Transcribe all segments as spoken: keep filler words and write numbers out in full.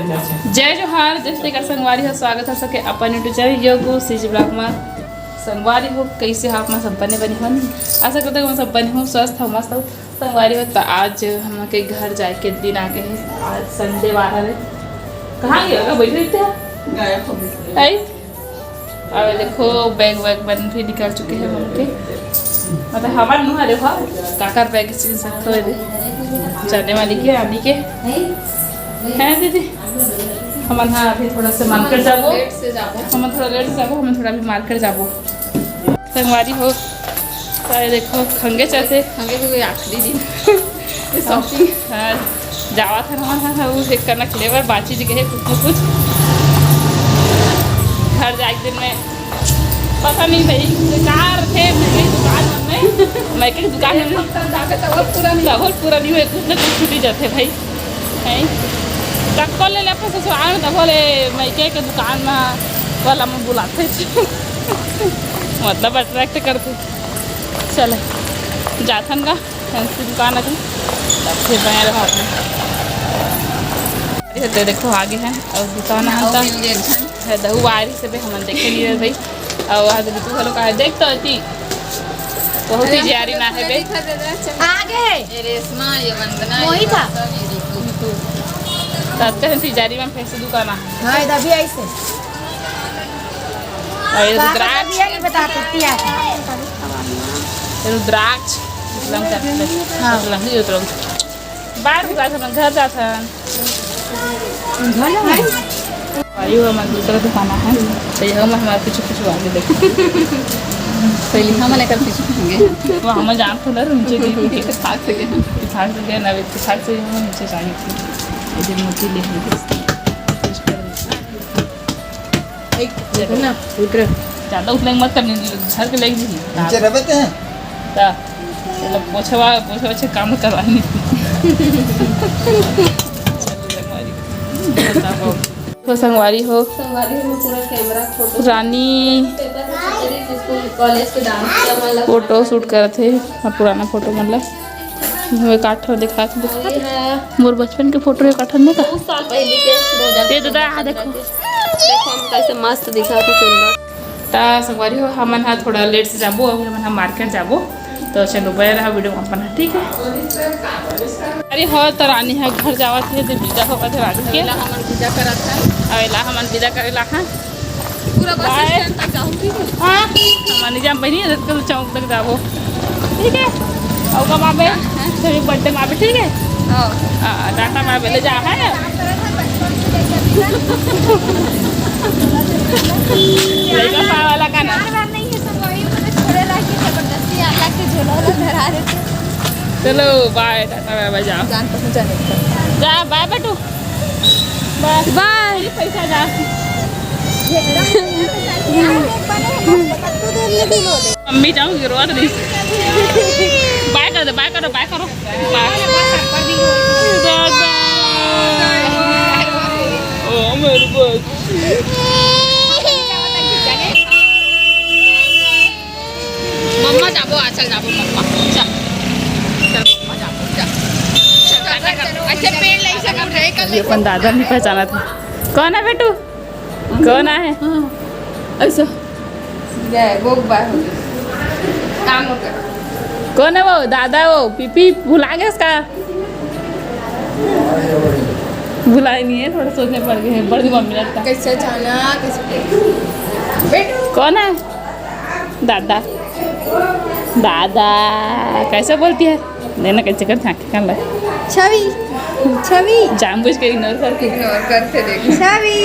जय जोहार, जय छत्तीसगढ़ संगवारी हो, स्वागत है सबके अपन YouTube चैनल योगू सीजी ब्लॉग में। संगवारी हो, कैसे हो आप मन? सब बने बने हो नी? आशा करते हो सब बने हो, स्वस्थ हो, मस्त हो। संगवारी हो, तो आज हम के घर जाए के दिन आ गए हैं। आज संडे वार है। कहाँ गया होगा? बैठ रही थे। गायब हो गई। आई? अब देखो, बैग वैग बन भी निकल चुके हैं हमके। मतलब हमार नुहा देखो, काकर बैग चीज रखो है दे। जाने वाली के, आने के। हैं दीदी? हमन हाँ अभी थोड़ा सा मार्केट जाबो। लेट से जाबो। हमन थोड़ा लेट से जाबो, हमन थोड़ा अभी मार्केट जाबो। संगवारी हो, तो ये देखो, खंगे चलते। खंगे हुए आखिरी दिन। शॉपिंग। हाँ, जावा था ना, हाँ, हाँ, वो एक कनक लेबर बाची जी गए कुछ न कुछ। घर जाए के दिन में पता नहीं भाई, कार थे, मैं दुकान में, मैं के दुकान में। तब जाके तब पूरा नहीं। तब पूरा नहीं हुए, कुछ ना कुछ छूटी जाते भाई। हैं? तक्को ले ले अपने ससुराल में, तब बोले, मैं के, के दुकान में वाला में बुलाते। मतलब अट्रैक्ट करते। चले, जाथन का फैंसी दुकान अभी, तब फिर बने रहो अपने। अरे, तो देखो, आगे है और दुकान है, तो है दहू वारी से भी हमन देखे नहीं रहे भाई। और वहाँ तो ऋतु घलो का है, देख तो अति बहुत ही जियारी ना है बे। आगे है। ये रेशमा, ये वंदना, मोहित ये था। सब, ये ऋतु। तब तक तिजारी में फैंसी दुकान है। हाँ, इधर भी ऐसे। और ये रुद्राक्ष। ये नहीं बताते, क्या है? रुद्राक्ष, मतलब करते। हाँ। मतलब ये तो बाहर भी जात हन, घर जात हन। घर जात हन। आयु हमर दूसरा दुकान है, तो ये हम हमारे पीछे पीछे आगे देखो। पहले हम लेकर पीछे पीछे गए। तो हम जान तो ना नीचे गए, कि भाग से गए, कि भाग से गए ना, कि भाग से हम नीचे जाएंगे। ये मोती ले लेंगे। एक, देखो ना, उधर। ज्यादा उठले मत करने दीजिए, घर के लेके दीजिए। नीचे रबे ते हैं? ता, मतलब, पोछवा, पोछवा, पोछे काम करवानी। तो संगवारी हो। संगवारी हो, पूरा कैमरा फोटो। रानी। पेपर के खींच रही थी, स्कूल, कॉलेज के डांस के, मतलब, फोटो शूट करत हे, अब पुराना फोटो, मतलब, वो एक आठ ठो दिखा के, दिखा ये दे। है। मोर बचपन के फोटो एक आठ ठो नहीं का? बहुत साल पहले के, दो हज़ार ये दादा, आ देखो। देखो हम कैसे मस्त दिखा थे, सुंदर। ता संगवारी हो, हमन हा थोड़ा लेट से जाबो, अभी हमन हा मार्केट जाबो, तो चलो बने रहा वीडियो में अपन हा, ठीक है? अरे हो, तो रानी हा घर जावत हे, जे विदा होवत हे रानी के। अवेला हमन विदा करत हन। अवेला हमन विदा करे ला हन। पूरा बस बाय। स्टैंड तक जाऊँ, ठीक है? हाँ, हमन नहीं जाम बहिनी, इधर के चौक तक जाबो, ठीक है? और कब आबे? हाँ। तेरे बर्थडे में आबे, ठीक है? हाँ। हाँ, टाटा बाय बाय, ले जा, है ना? लड़का पाए वाला का ना? बार बार नहीं है, संगवारी, मैंने छोड़े ला के जबरदस्ती आला के झोला वाला धरा देते। चलो, बाय, टाटा, बाय, बाय, जाओ। जान पहचान का। जा, बाय, बेटू। बाय। बाय। पैसा जा। मम्मी जाऊंगी, रोवा तो नहीं। बाय कर दे, बाय करो, बाय करो, बाय। दादा। ओ, मेरे बच्चे। मम्मा जाबो, आ, चल जाबो मम्मा, चल। चल मम्मा जाबो, चल। चल, चल, चल, चल। अच्छा, पेड़ ले, सब उठाए कर ले। ये अपन दादा नहीं पहचाना था। कौन है बेटू? कौन है? हाँ, ऐसा। गए, वो बाय हो गया। काम हो गया। कौन है वो? दादा वो पीपी भुला गया उसका? भुलाए नहीं है, थोड़ा सोचने पड़ गए हैं, बड़ी मम्मी लगता है। कैसे जाना, कैसे? बेटू। कौन है? दादा। दादा। कैसे बोलती है? देना कैसे कर झांकी कर ले। छवि। छवि। जानबूझ के इग्नोर करके। इग्नोर करके देख। छवि।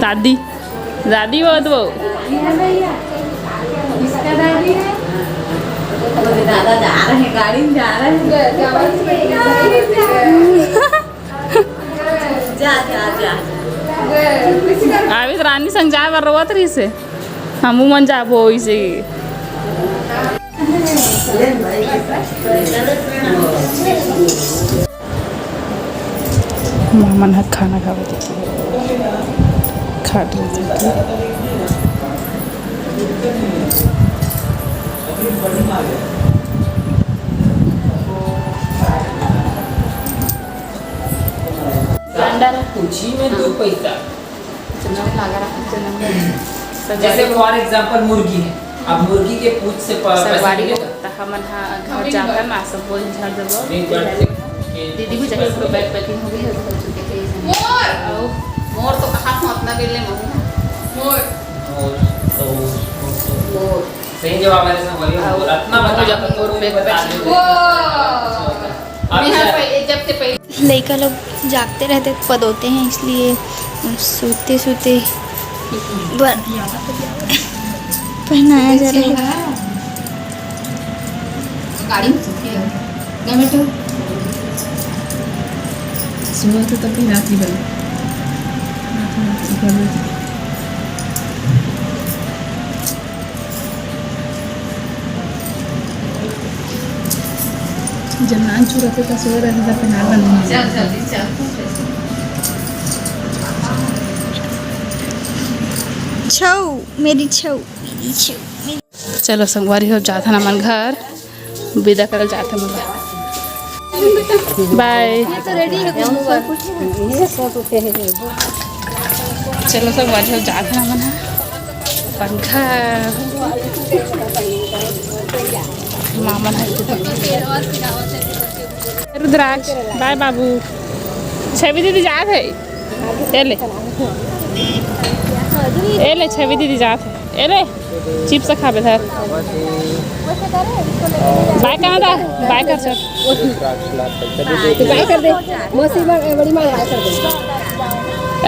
दादी। दादी बहुत वो। किसका दादी है? दादा जा रहे हैं, गाड़ी में जा रहे हैं। जा, जा, जा। अभी तो रानी संग जाए बर रोवत रही से। हमू मन जाबो इसे। मामन ह खाना खावत हे। खात रहिथे। जी में दो पैसा। जन्म लगा रहा, जन्म में। जैसे फॉर एग्जांपल मुर्गी है, अब मुर्गी के पूछ से प-, पैसा संगवारी हो, मिलेगा? त हमन ह घर जाथन, आज सब बोल झड़ जब। अभी घर से के दीदी भी जाके पूछ से पूरा बैग पैकिंग हो गई है, घर चुके थे। मोर! अउ मोर तो कहाँ से उतना बेल ले मम्मी? मोर। मोर, तो मोर। सही जवाब है इसमें, वही मोर। इतना बता दो, मोर पैक बता दो। वो। अब यहाँ पे जब से पहले लइका लोग जागते रहते, पदोते हैं, इसलिए सोते सोते ब-, पहनाया जा रहा है। गाड़ी में सोती है। ना बेटू। सुबह तो तब भी रात ही बनी। जब नान छू रहते तो सोए रहते, तब पहनार बंद नहीं। चल, जल्दी चल। छऊ, मेरी छऊ, मेरी छऊ, मेरी। चलो संगवारी हो, जाथन हमन घर, विदा करल जाथन हमन। बाय। चलो संगवारी हो, जाथन हमन ह अपन घर। मामा ह रुद्राक्ष, बाय बाबू। छवि दीदी जात है। ए ले। ए ले, छवि दीदी जात है। ए ले, चिप्स खाबे धर। बाय कहाँ दा? बाय कर सर। बाय कर दे। मौसी बड़-, बड़ी माँ बाय कर दे।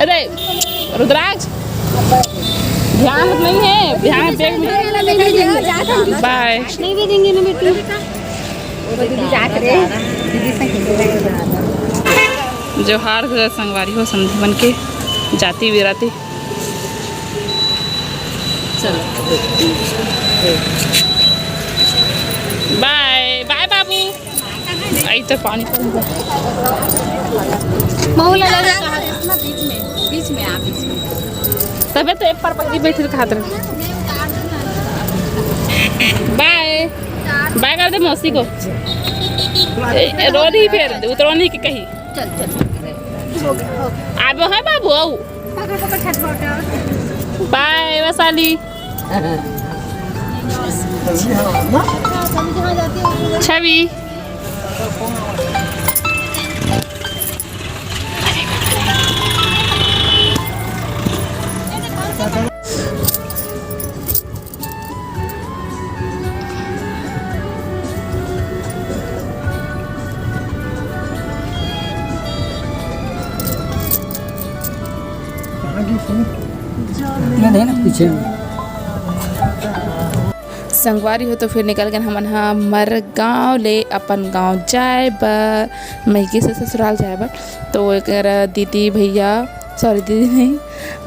अरे, रुद्राक्ष, ध्यान नहीं है, ध्यान बैग में। बाय। नहीं भी देंगे ना बेटी। जोहार संगवारी हो, समधी मन के जाति बिराती। चलो। बाय, बाय बाबू। आई तो पानी पड़ गया। महू ला लगा। बीच में, बीच में आ, बीच में। तबे तो एक पर पहली बैठ के खात रहे। बाय। बाय कर दे मौसी को। ए, ए, रो रही फिर, उतरो नहीं कि कहीं। चल, चल, चल। आबो है बाबू, आओ। पकड़, पकड़, छठ बाटा। बाय, वैशाली। छवि। संगवारी हो, तो फिर निकल गए हमन ह मरगांव ले अपन गांव जाए बर, मइके से ससुराल जाए बर। तो एकर दीदी भैया, सॉरी, दीदी नहीं,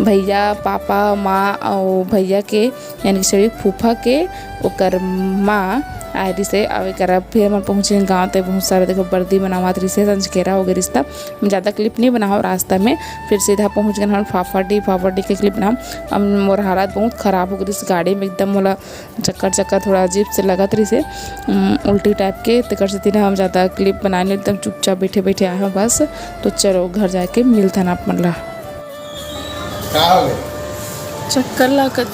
भैया, पापा, माँ अउ भैया के, यानी कि सॉरी, फूफा के, ओकर माँ आए रिसे। अब एकरा फिर हमन पहुँचे गाँव, ते बहुत सारा देखो बर्दी मनावत रिसे, संझकेरा हो गए रिस, त हम ज़्यादा क्लिप नहीं बनाओ रास्ता में। फिर सीधा पहुँच गए हम फाफाडी, फाफाडी के क्लिप बनाओ। अब मोर हालत बहुत खराब हो गई रिस गाड़ी में, एकदम मोला चक्कर चक्कर थोड़ा अजीब से लगत रहिसे, उम, उल्टी टाइप के, तेकर सेती ना हम ज़्यादा क्लिप बनाए नहीं, एकदम चुपचाप बैठे बैठे आए हो बस। तो चलो घर जाके मिलथन आप मन ला। का हो गए? चक्कर लागत।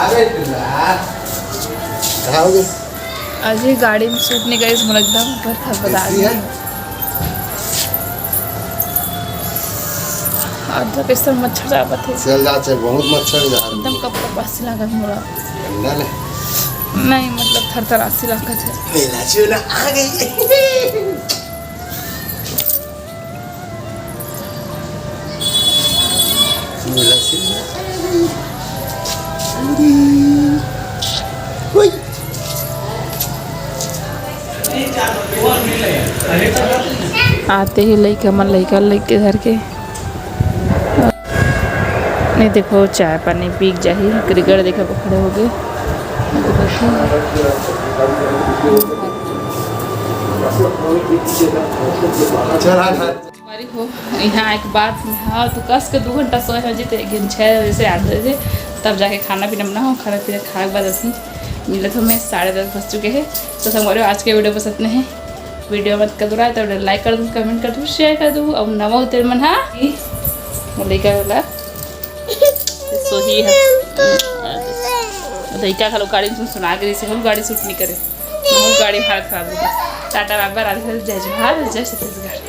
अरे टुरा, का हो गए? आज ये गाड़ी में सूट नहीं गई, मोला एकदम ऊपर था, बता कैसी है? आज तो कैसे मच्छर जावत है। चल जा, चल, बहुत मच्छर जा रहा है। एकदम कपड़ा पास लागत मोला। ठंडा ले। नहीं, मतलब थरथरासी लागत है। मेला चूना आ गई। मेला चूना आ गई। हुई। आते ही लइका मन लइका लइके धर के। नहीं देखो, चाय पानी पी के जाही, क्रिकेट देखे बर खड़े हो गए। चल, आ, आ। हमारी हो, यहाँ एक बात में, हाँ, तो कस के दो घंटा सोए हो, जीते एक दिन छः बजे से आठ बजे, तब जाके खाना पीना बनाओ। खाना पीना खाए के बाद अभी मिलत हो, मैं साढ़े दस बज चुके हैं। तो संगवारी, आज के वीडियो बस इतने हैं। वीडियो मत कर रहा तो लाइक कर दू, कमेंट कर दू, शेयर कर दू। अब नवा उतर मन हा वो लइका वाला सोही है। लइका घलो गाड़ी में सुना के जैसे हम गाड़ी शूट नहीं करे, हम गाड़ी भाड़ा खराब हो गया। टाटा बाय बाय, राधे राधे, जय जोहार, जय छत्तीसगढ़।